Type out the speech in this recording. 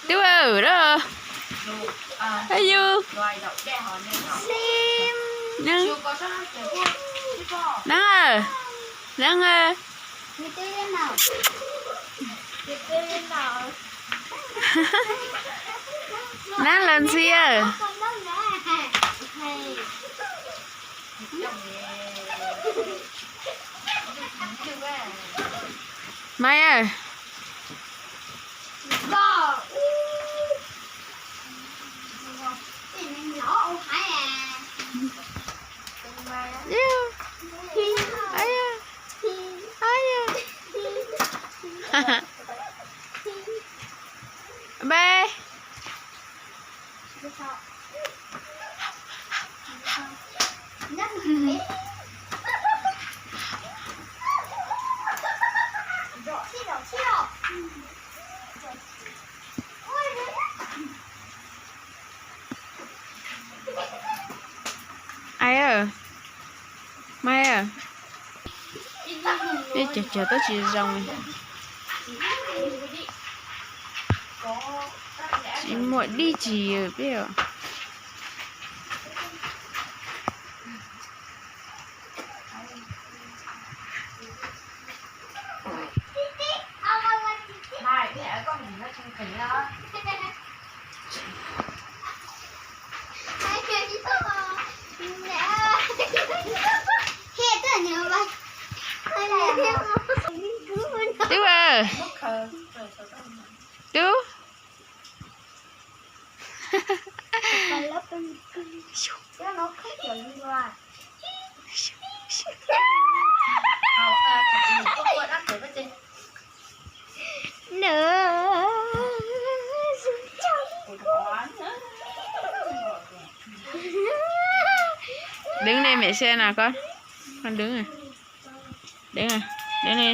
Twb aw da. Ayu. Neeb. Neeb aw. Neeb aw. Neeb los ntxhi aw. Maiv aw. Npe. Ai, Maiv, nej cog cog tab tsis zoo li. Tsis muaj dib tsis peb os. Twb aw. Twb. Dwb ne, mem se na koj. Koj dwb, dwb, dwb ne.